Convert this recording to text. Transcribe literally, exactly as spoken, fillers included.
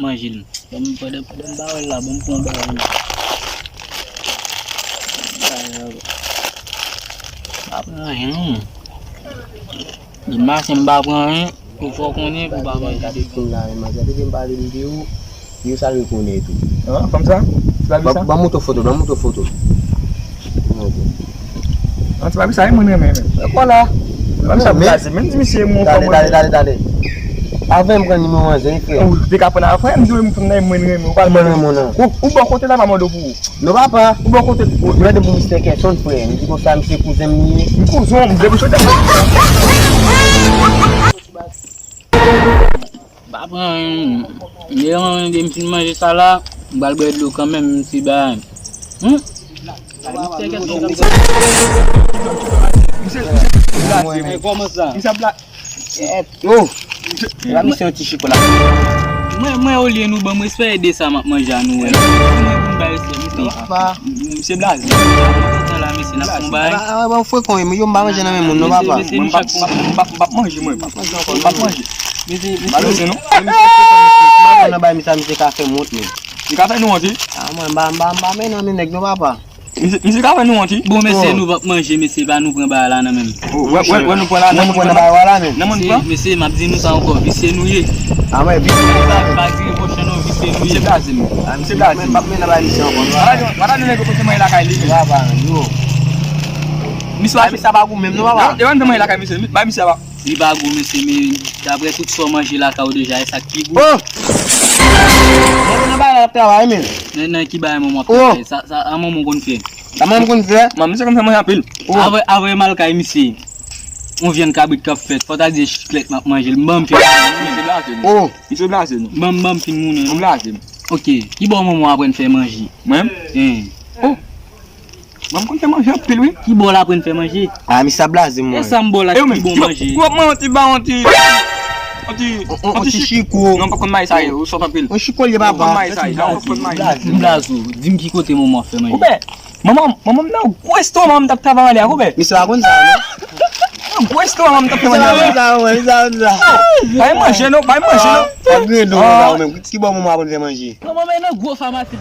Manje l. Ban m, pandan, pandan m pa wè l la, ban m pran yon bagay. Pa pran anyen, non. Li mache, m pa pran anyen. Ou fò konnen pou pa manje. Gade fanm la, men gade, depi m pale m de ou, yo sa rekonèt ou. Ah, fanm sa? Se pa li sa? Ban m montre foto, ban m montre foto. An, se pa li sa, e mwen renmen, men. Vwala. Ban m sa blaze, men di misye, mon fanm. Tande, tande, tande, tande. Avè m pran nimewo an, zen, frè. Ou te ka pran avè m, di w, m fanm nan, mwen renmen, ou pa mwen renmen, non. Ou, ou bò kote la, m a mande w pou ou. Non, papa. Ou bò kote. Ou mande pou mistè Kèson, frè. M di konsa, misye kouzen m li ye. M kouzen w, m debouche de. Pa pran, m, m fin manje sa la, m pral bwè dlo kanmenm, m ti bay. Hmm? Misye, misye, misye, misye, kòman sa? Misye ap la. Yo! La misye yon ti chiko la. Mwen, mwen, olye nou ban m respè, e de sa m ap manje a nou wè. Mwen pou m bay respè, misye. Misye blaze. Kontan la, mesye, n ap fè yon bagay. Ah, ah, ah, frekan, yo, m pa manje nan men moun, non, papa. Mesye, mesye, m chak fwa. M p ap, m p ap manje, mwen. M p ap manje. Mesye, mesye. Maloze, non? Mesye, frekan, mesye. M pa nan bay misye, misye ka fè m wont, men. Li ka fè nou wont, wi. Ah, mwen, m pa, m pa, m pa men nan men nèg, non, papa. Misye, misye ka fè nou wont, wi. Bon, mesye, nou p ap manje, mesye, pa nou pran bagay la nan men m. Wè, wè, wè, nou pran la, wè, nou pran bagay la, men. Nan men nou pran. Mesye, m ap di nou sa ankò, visye nou ye. Ah, mwen, visye nou ye. Pa di pwochen nou, visye nou ye. Misye blaze nou. Ah, misye blaze nou. M p ap men nan bagay misye ankò, non. Wala, wala, nou nèg yo kote mwen lakay li. Papa, yo. Misye pa gou menm, non, papa. Yo, yo, nou mwen lakay misye. Bay misye a. Li pa gou, mesye, men daprè tout sa w manje lakay ou deja, e sa k pi gou. Oh! Mwen nan bagay la ap travay, men. Nan, nan ki bagay manman ap travay? Sa, sa, a manman w konn fè. Sa manman w konn fè? Manman, misye konn fè manje anpil. Oh. Avè, avè m al kay misye. On vyann kabrit k ap fèt. Fò ta di e chiklèt m ap manje l. M ban m fin. Misye blaze nou. Oh. Misye blaze nou. Ban m, ban m fin mounen. Ou blaze m. Ok. Ki bò manman w aprann fè manje? Mwen? Hein. Oh. Mwen, m konn fè manje anpil, wi. Ki bò l aprann fè manje? Ah, misye ap blaze m, mwen. E sa m ba w la ki bon manje? Ou ap mwen yon ti ba, yon ti, yon ti, yon ti chiko. Non, m pa konn bay sa yo, ou sòt anpil. Yon chiko l ye, papa. M pa konn bay sa yo, m pa konn bay sa yo. M blaze w. Di m ki kote manman w ap fè manje. Ou bè, manman, manman m nan gwo restoran m t ap travay anlè a, ou bè. Misye pa konn sa, non. Nan gwo restoran m t ap travay anlè a. Misye pa konn sa, non, misye pa konn sa. Bay manje, non, bay manje, non. Fò grenn ou, sa ou menm. Ki bò manman w aprann fè manje? Manman m nan gwo famasi.